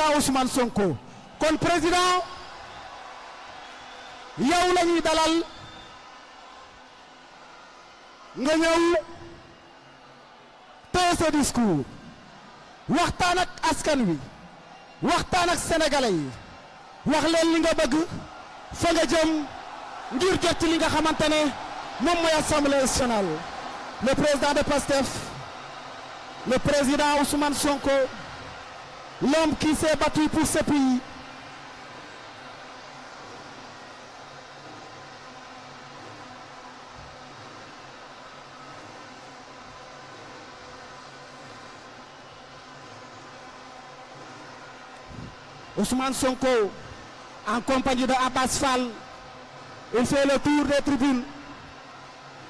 président Ousmane Sonko kon président yow la ñuy dalal nga ñëw tey sa discours waxtaan ak askan wi waxtaan ak sénégalais yi wax leen li nga bëgg fa nga jëm ngir jot li nga xamante ne moom mooy assemblée nationale. Le président de PASTEF, le président Ousmane Sonko, l'homme qui s'est battu pour ce pays. Ousmane Sonko, en compagnie de Abbas Fall, il fait le tour des tribunes.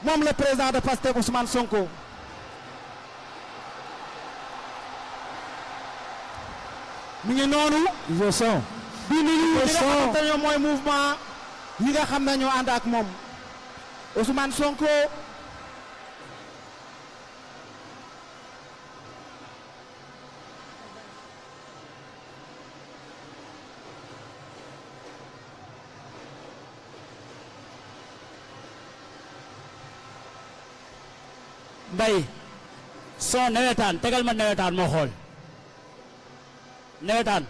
Moom le président de PASTEF Ousmane Sonko mi ngi noonu je sens bi nuyu li nga xamante ne mooy mouvement yi nga xam ne ñoo ànd ak moom Ousmane Sonko Mbaye soo nawetaan tegal ma nawetaan moo xool nawetaan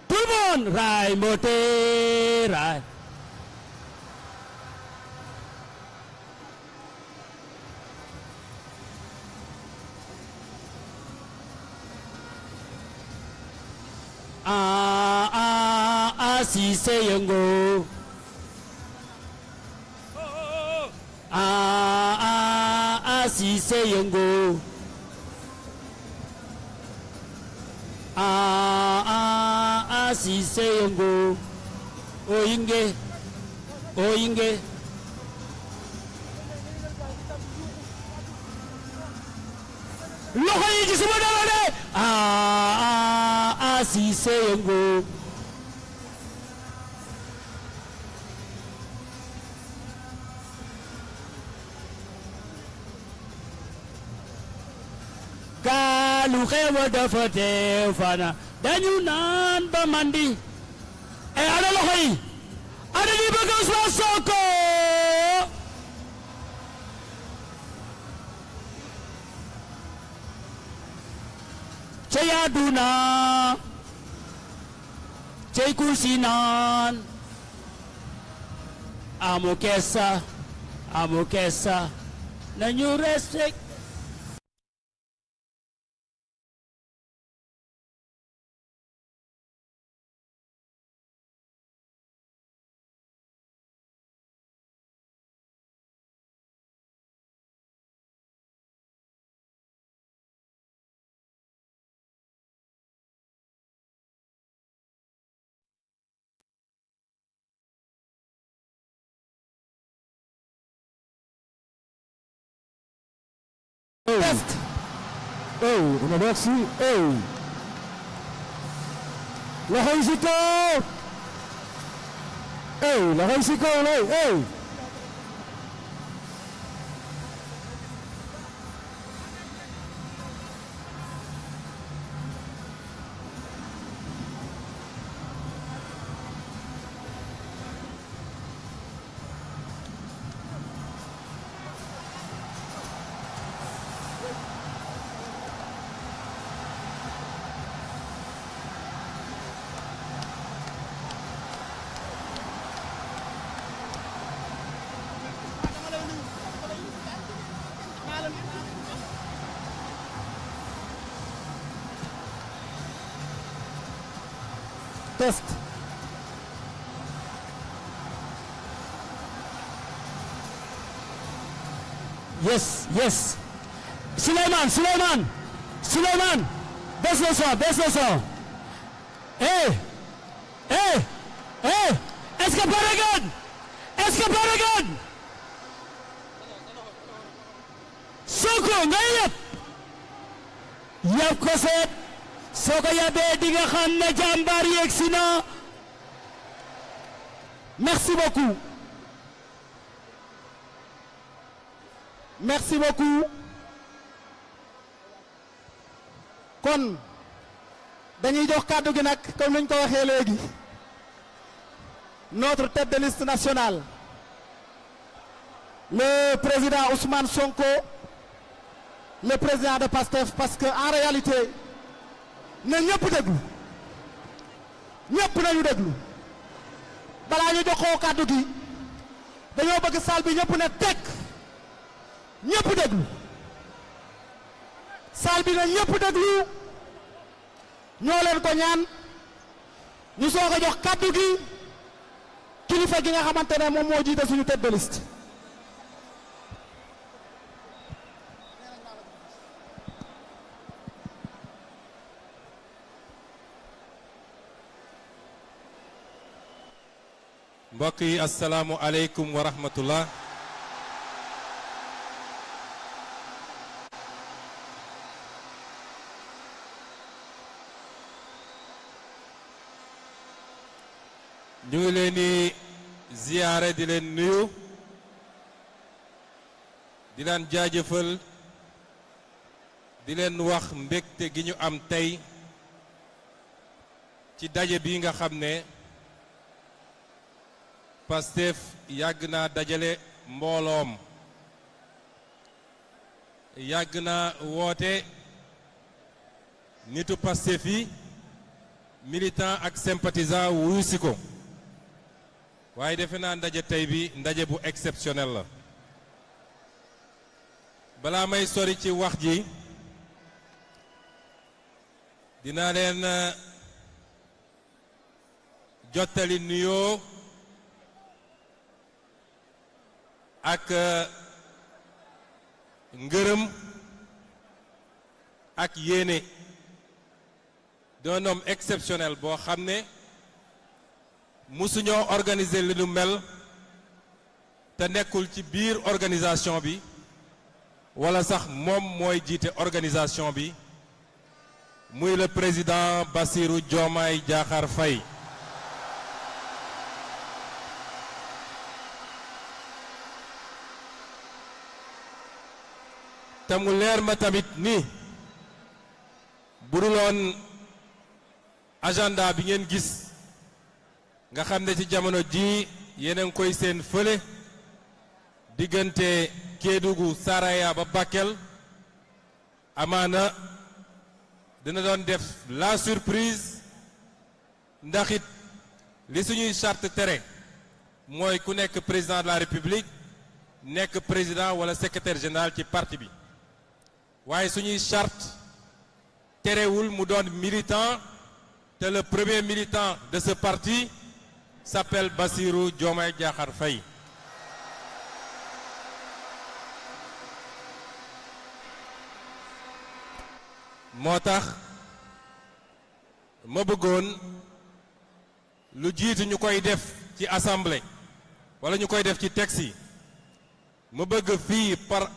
tout le monde raay mbote raay Cissé yëngu Cissé yëngu Cissé yëngu oyinge oyinge loxo yi ci suma dara de Cissé yëngu lu xewa dafa teew fana dañu naan ba mandi e ana loxo yi ana ñi bëgg Ousmane Sonko cey aduna cey kursinan amu kessa nañu respect Test. On a merci. La réussite. La réussite. Test. Yes. Suleiman. Baisse le son. Est-ce que Paragon? Sonko nga yëpp ko seet soo ko yabee di nga xam ne jàmbaar yegsi na merci beaucoup merci beaucoup kon dañuy jox kàddu gi nag comme niñ ko waxee léegi notre tête de liste nationale le président Ousmane Sonko, le président de PASTEF, parce que en réalité na ñëpp déglu ñëpp nañu déglu balaa ñu joxoo kàddu gi dañoo bëgg salle bi ñëpp ne tekk ñëpp déglu salle bi na ñëpp déglu ñoo leen ko ñaan ñu soog a jox kàddu gi kilifa gi nga xamante ne moom moo jiite suñu tête de liste. mbokk yi asalaamu aleykum wa rahmatullah ñu ngi leen di ziyaare di leen nuyu di leen jaajëfal di leen wax mbégte gi ñu am tey ci daje bi nga xam ne Pastef yàgg naa dajale mbooloom yàgg naa woote nitu Pastef yi militant ak sympathisant wuyu si ko waaye defe naa ndaje tey bi ndaje bu exceptionnel la balaa may sori ci wax ji dinaa leen jottali nuyoo ak ngërëm ak yéene d'un homme exceptionnel boo xam ne musuñoo organiser li nu mel te nekkul ci biir organisation bi wala sax moom mooy jiite organisation bi muy le président Bassirou Diomaye Diakhar Faye te mu leer ma tamit ni bu dul woon agenda bi ngeen gis nga xam ne ci jamono ji yéen a ngi koy seen fële diggante Kédougou Saraya ba Bakel amaana dina doon def la surprise ndax it li suñuy charte tere mooy ku nekk président de la République nekk président wala secrétaire général ci parti bi waaye suñuy charte terewul mu doon militant te le premier militant de ce parti s'appelle Bassirou Diomaye Diakhar Faye moo tax ma bëggoon lu jiitu ñu koy def ci assemblée wala ñu koy def ci texte yi ma bëgg fii par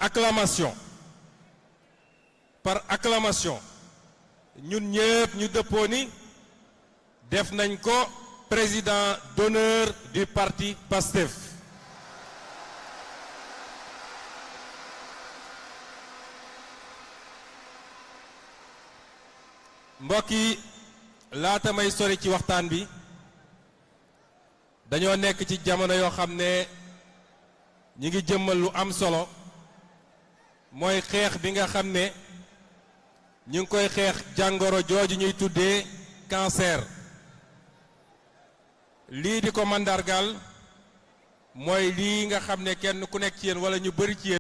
acclamation ñun ñëpp ñu dëppoo ni def nañ ko président d'honneur du parti PASTEF mbokk yi laata may sori ci waxtaan bi dañoo nekk ci jamono yoo xam ne ñi ngi jëmmal lu am solo mooy xeex bi nga xam ne ñu ngi koy xeex jàngoro jooju ñuy tuddee cancer lii di ko mandargaal mooy lii nga xam ne kenn ku nekk ci yéen wala ñu bari ci yéen